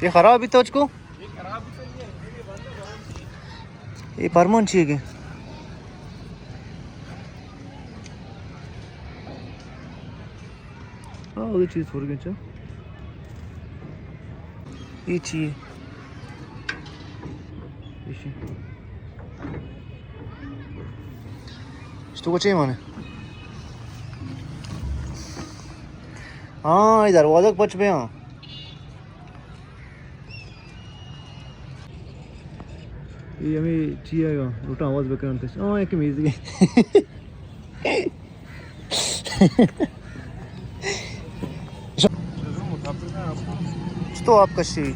یہ خراب ہی تو اچ کو؟ یہ پرمان چی ہے کہ؟ ہاں، وہ چیز ہو گئی چا۔ یہ چی ہے؟ یہ چی؟ تو کو چی مانے؟ ہاں، یہ دروازہ پچ پہ ہاں۔ یہ ہمیں چی ہے گا؟ لوٹا آواز بکنن تش۔ ہاں، ایک میز گئے۔ تو آپ کشی۔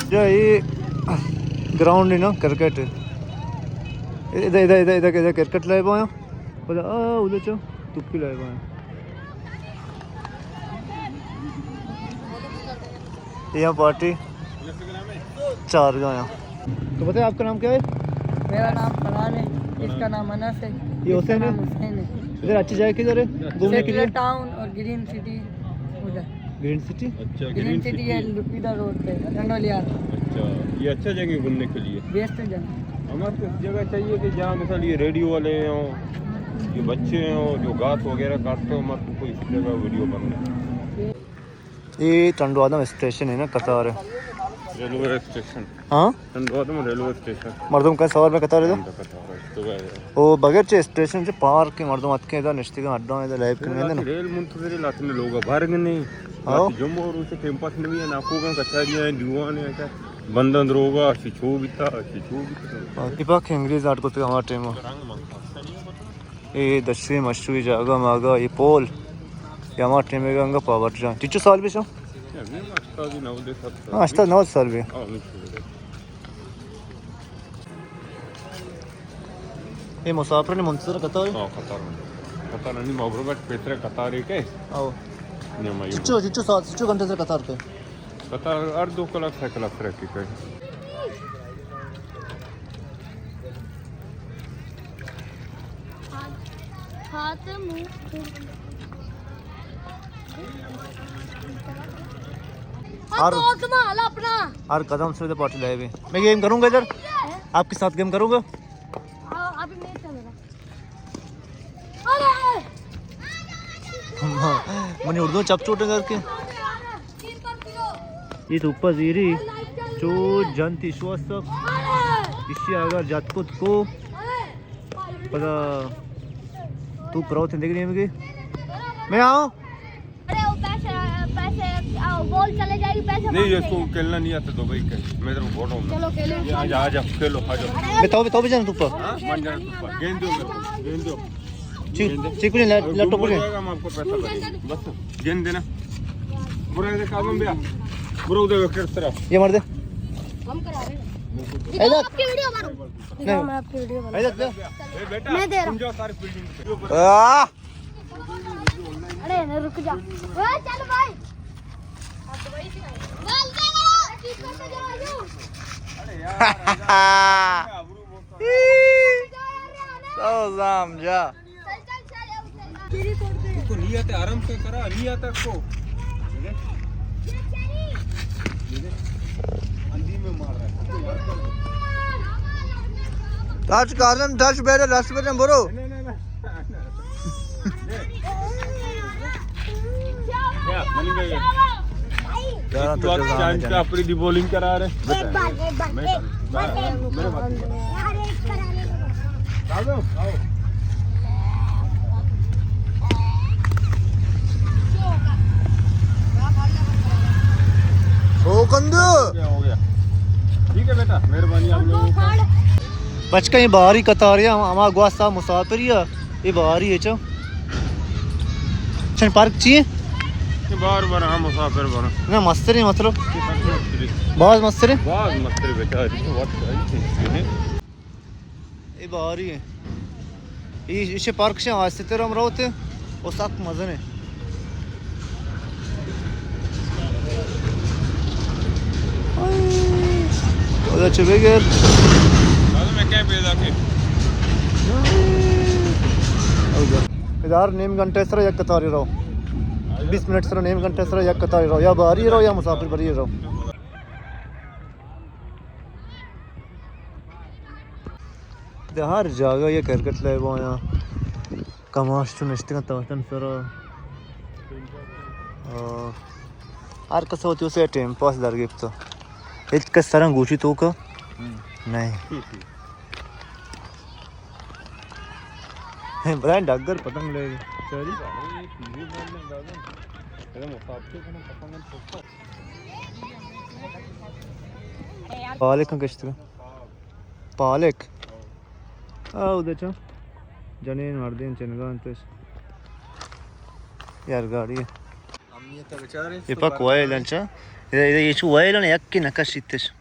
جا، یہ گراؤنڈ ہے نا، کرکٹ۔ ادھر، ادھر، ادھر، ادھر، ادھر کرکٹ لائے پایا۔ پدا آ، ادھر چا تپی لائے پایا۔ یہ پارٹی چار گایا۔ تو بتائیں، آپ کا نام کیا ہے؟ میرا نام فرحان ہے، اس کا نام انس ہے، یہ اس کا حسین ہے۔ نام حسین ہے۔ ادھر اچھی جگہ کدھر ہے گھومنے کے لیے؟ سیکولر ٹاؤن اور گرین سٹی ادھر۔ Green city? اچھا، گرین گرین سٹی سٹی۔ ہے، ادھر روڈ پہ، ڈنڈولیار۔ اچھا، یہ اچھا جگہ ہے گھومنے کے لیے؟ بیسٹ جگہ۔ ہمارے کو اس جگہ چاہیے کہ جہاں مثلا یہ ریڈیو والے ہوں، جو بچے ہوں، جو گاس وغیرہ کاٹتے ہوں، ہمارے کو کوئی اس جگہ ویڈیو بننا۔ یہ ٹنڈو آدم اسٹیشن ہے نا، قطار ہے۔ Railway station. ہاں؟ ٹنڈو آدم ریلوے اسٹیشن۔ مردم کا سوار میں قطار ہے تو؟ ٹنڈو قطار ہے، تو ہے۔ او بغیر چہ اسٹیشن چہ پارک کے مردم اتکے ادا نشتگاں، اڈا ادا لائیو کرنے نا۔ ریل منتظر لاتنے لوگ بھر گنے۔ ہاں۔ جمعہ روچ ٹائم پاس نہیں ہے، ناکو گن کچاریاں ہیں، دیوان ہیں، ایسا بندن دروگا، اسی چھو بیتا، اسی چھو بیتا۔ ہاں، ای پاک انگریز آٹ کو تو ہمارا ٹائم۔ اے دشوی مشوی جاگہ ماگہ، اے پول۔ یا ہما ٹائم گا انگا پاور جان۔ چچو سال بیشو؟ ہاں، ہشتاد نود سال بی۔ اے مسافر نے منتظر قطار؟ ہاں، قطار۔ قطار نہیں، مبرو بٹ پیترے قطار ہے کہ؟ آؤ۔ چچو، چچو سال، چچو گھنٹے سے قطار پہ؟ قطار ہر دو کلاک، سے کلاک ترقی کرے۔ ہر، ہر قدم سے پارٹی لائے ہوئے۔ میں گیم کروں گا ادھر، آپ کے ساتھ گیم کروں گا۔ منی اردو چپ چوٹیں کر کے۔ یہ تو اوپر زیری چو جنتی شو است۔ اسی اگر جت کت کو پدا تو پرو تھے دیکھ رہے ہیں۔ میں آؤں۔ ارے وہ پیسے، پیسے، آؤ، بال چلے جائے گی، پیسے نہیں، مانگتے اس کو ہیں۔ کھیلنا نہیں آتا دبئی کا۔ میں تیرے کو بول رہا ہوں نا۔ چلو کھیلو۔ آ جا، آ جا، کھیلو، آ جا۔ میں تو بھی، تو بھی جانا تو پر۔ ہاں؟ مان جانا تو پر۔ گیند دو میرے کو، گیند دو۔ چی-، گیند دو۔ چیکو نے لٹ-، اگر لٹو گم ہو پڑے۔ جائے گا، ہم آپ کو پیسہ دیں گے۔ بس، گیند دینا۔ برو ادھر کاظم بھیا۔ برو ادھر وکٹ طرف۔ یہ مار دے۔ ہم کرا رہے ہیں۔ اے دیکھ۔ آپ کی ویڈیو بناؤ۔ نہیں۔ میں آپ کی ویڈیو بناؤ۔ اے دیکھ۔ میں دے رہا ہوں۔ تم جاؤ سارے فیلڈنگ پہ۔ آہ! ارے نہ، رک جا۔ اوئے، چل بھائی۔ سوزام جا۔ تو نہیں آتے، آرام سے کرا، نہیں آتا اس کو۔ اندھی میں مار رہا ہے۔ ٹچ کر دیں، ٹچ بیٹھے، ٹچ بیٹھے، برو۔ کیا؟ منی گئے۔ یار، تو چاند کا اپنی دی بولنگ کرا رہے۔ ایک بار، ایک بار، میں ایک بار، ایک بار۔ میرے بات۔ یار، ایک کرا رہے۔ آؤ، آؤ۔ ہو کندو۔ ہو گیا، ہو گیا۔ ٹھیک ہے بیٹا، مہربانی آپ لوگوں کا۔ بچکا یہ باہری قطار ہے، ہم-، ہما گواستا مسافر ہی ہے، یہ باہری ہے چا۔ چن پارک چی ہے؟ یہ بار بار ہم مسافر بنا۔ نہ، مستری مطلب۔ یہ سب مستری۔ باز مستری؟ باز مستری بیٹا، یہ وقت ہے، یہ چیز ہے۔ اے باری ایں۔ اے، ایشی پارک شے آہستہ تر ہم روت ایں۔ او سک مزن ایں۔ اودا چہ بگر۔ لازم ہے کہیں پیدا کے۔ اودا۔ ادا ہر نیم گھنٹہ سرا یک قطارے رو، بیست منٹ سرا، نیم گھنٹہ سرا یک قطارے رو، یا باری رو یا مسافر بری رو۔ ادا ہر جاگہ یک کرکٹ لیب آیا، کماش چو نشتگاں تاٹن سرا۔ آ، ہر کس وتی وتی ٹائم پاس در گپتہ۔ ہچ کس سراں گوشی توکا نہیں۔ بلائیں ڈگر پتنگ لے۔ ساری۔ پالک کشتگ۔ پالک۔ آ، ادا چا جنین مردین چنگا انتش۔ یار گاڑی۔ یہ پک وائل انچا۔ یہ، یہ، یہ چو وائل ان یک کی نکشیتش۔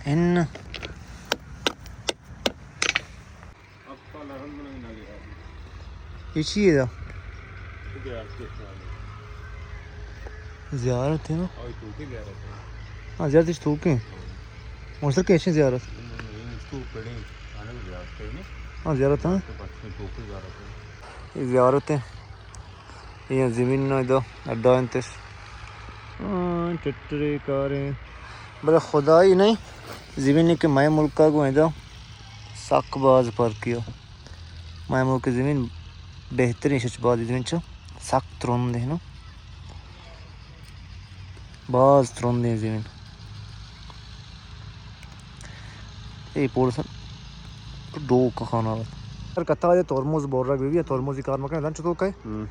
ان۔ یہ چی ہے دا؟ زیارت ہے نا؟ ہاں، زیارت اس تو کے۔ موسر کے ایشی زیارت؟ ہاں، زیارت ہے۔ یہ زیارت ہے۔ یہ زمین نا ادا اڈا انتش۔ ہاں، ٹریکٹرے کاریں۔ بلے خدائی نہیں، زمین کہ مئے ملکا گوں ادا سک باز فرقی ہو۔ مئے ملک زمین بہترین شچ باز زمین چو سک ترند ہے نا۔ باز ترندیں زمین۔ اے پورسن ڈوک خانہ۔ ہر کتا دے ترمز بورگ بی بی، ترمزی کار مکن دن چطور کئے؟ ہم۔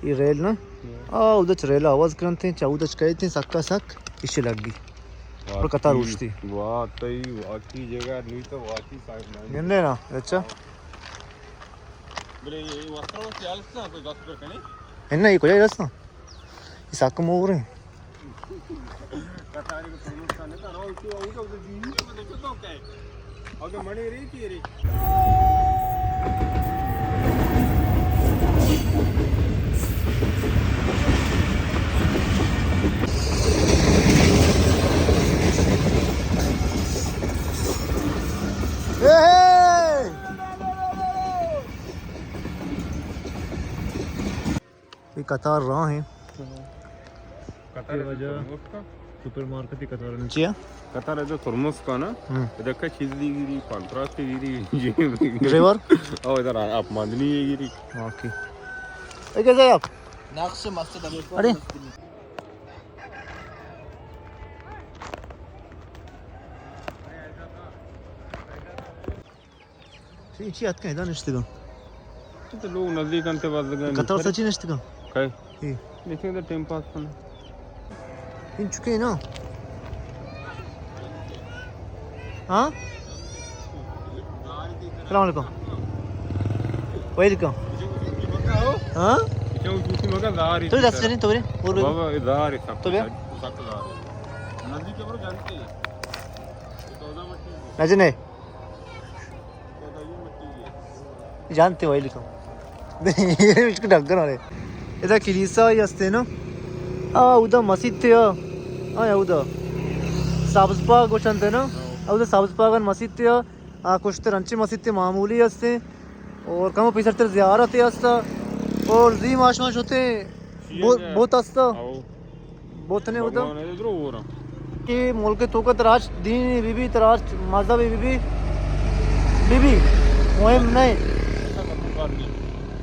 اے ریل نا؟ ہم۔ آ، اودچ ریل آواز کرنتے، چا اودچ کئیتے، سکا سک، اشی لگی۔ اور کتا روشتی۔ واقعی، واقعی جگہ نوی تو واقعی سائن۔ گندے نا، اچھا۔ بلے اے واسطہ واسطہ آلس نا، کوئی دس پر کنے؟ انہ، اے کجا رسنا؟ اے سک مور ہیں۔ یہ قطار راہ ہیں۔ قطار یہ وجہ سپر مارکیٹ کی قطار نیچے ہے۔ قطار ادھر ترمز کا نا، ہم۔ ادھر کا چیز دی گیری، کانٹراسٹ دی گیری۔ ڈرائیور؟ او، ادھر آپ ماندنی ہے گیری۔ اوکے۔ یہ کیسا ہے آپ؟ نقش مست ہے۔ ارے۔ چی، چی اتکن ادا نشتگاں؟ تو لوگ نزدیک انت، باز لگا قطار سچی نشتگاں؟ کئے؟ اے۔ نشتگاں تو ٹائم پاس کن۔ ان چکے نا؟ ہاں؟ السلام علیکم۔ وعلیکم۔ ہاں؟ تو دست نہیں تو نے، اور بابا، ادھر ہے سب تو بیا۔ نزدیک ہے برو، جانتے ہیں۔ نجنے۔ جانتے ہو، لکھو۔ اس کو ڈگر والے۔ ادا کلیسا ہی ہستے نا؟ آ، ادا مسیت تے آ۔ آ، ادا۔ سبز پاگ گوشنتے نا؟ ادا سبز پاگن مسیت تے آ۔ آ، کشتر انچے مسیت تے معمولی ہستے۔ اور کمو پیسر تر زیارت ہستا۔ اور زی ماشما شتے بو-، بوت ہستا۔ بوتنے ادا۔ بھگوان ہے درو ہو رہا۔ کہ ملک توکا تراش دینی بی بی، تراش مذہبی بی بی، بی بی مہم نہیں۔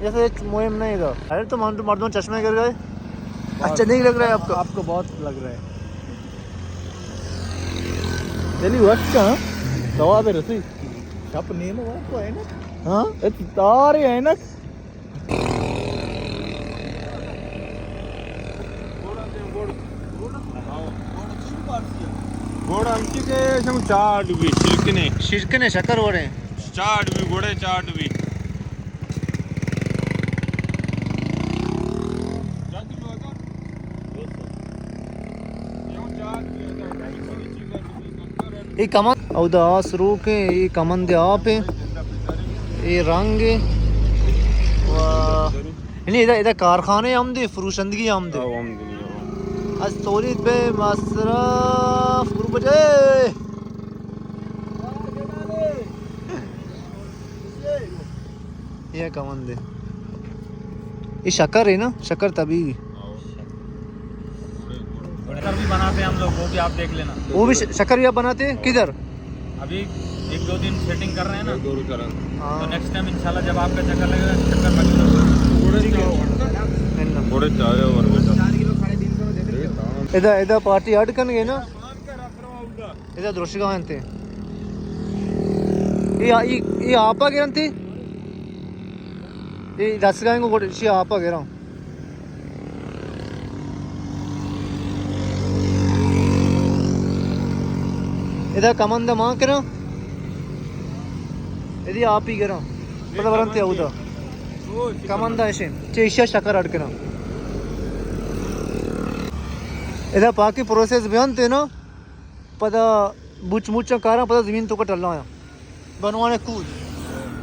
ایسا ہچ مہم نہیں تھا۔ ارے تو من-، مردم چشمے گر گئے۔ اچھا نہیں لگ رہا ہے آپ کو؟ آپ کو بہت لگ رہا ہے۔ دلی وقت کا، ہاں؟ ثواب رسی۔ شپ نیم ہوا کو ہے نا؟ ہاں؟ ات تارے ہے نا؟ گوڑ انچی کہ شم چاٹ بی شرکنے۔ شرکنے شکر وڑے۔ چاٹ بی گوڑے چاٹ بی۔ اے کمند اودا آس روک ایں، اے کمند آپ ایں، اے رنگ ایں۔ و یعنی ادا، ادا کارخانے ہم دے، فروشندگی ہم دے۔ ہاں، ہم دے۔ از تولید بہ مصرف گروپ جے۔ یہ کمند ہے۔ یہ شکر ہے نا، شکر طبیعی۔ گڑ کر بھی بناتے ہیں ہم لوگ، وہ بھی آپ دیکھ لینا۔ وہ بھی ش- شکر بھی آپ بناتے ہیں؟ کدھر؟ ابھی ایک دو دن سیٹنگ کر رہے ہیں نا، دور کرن ہاں۔ تو نیکسٹ ٹائم انشاءاللہ جب آپ کا چکر لگے گا، چکر لگے گا۔ گوڑے چاہ گوڑے چاہ اور بیٹا۔ ادا ادا پارٹی اڈ کن گئے نا۔ ادا درشگا انت۔ یہ یہ یہ آپا گرنتی۔ یہ دستگاہیں کو گوڑ شی آپا گرن۔ ادا کمند مان کرن۔ ادی آپی گرن۔ پدا برنتی اودا۔ کمند ایشیں۔ چہ ایشیا شکر اڈ کرن۔ ادا پاکی پروسیس بیان تے نا۔ پدا بوچ موچاں کاراں، پدا زمین توکا ٹلاں۔ بنوانے کود۔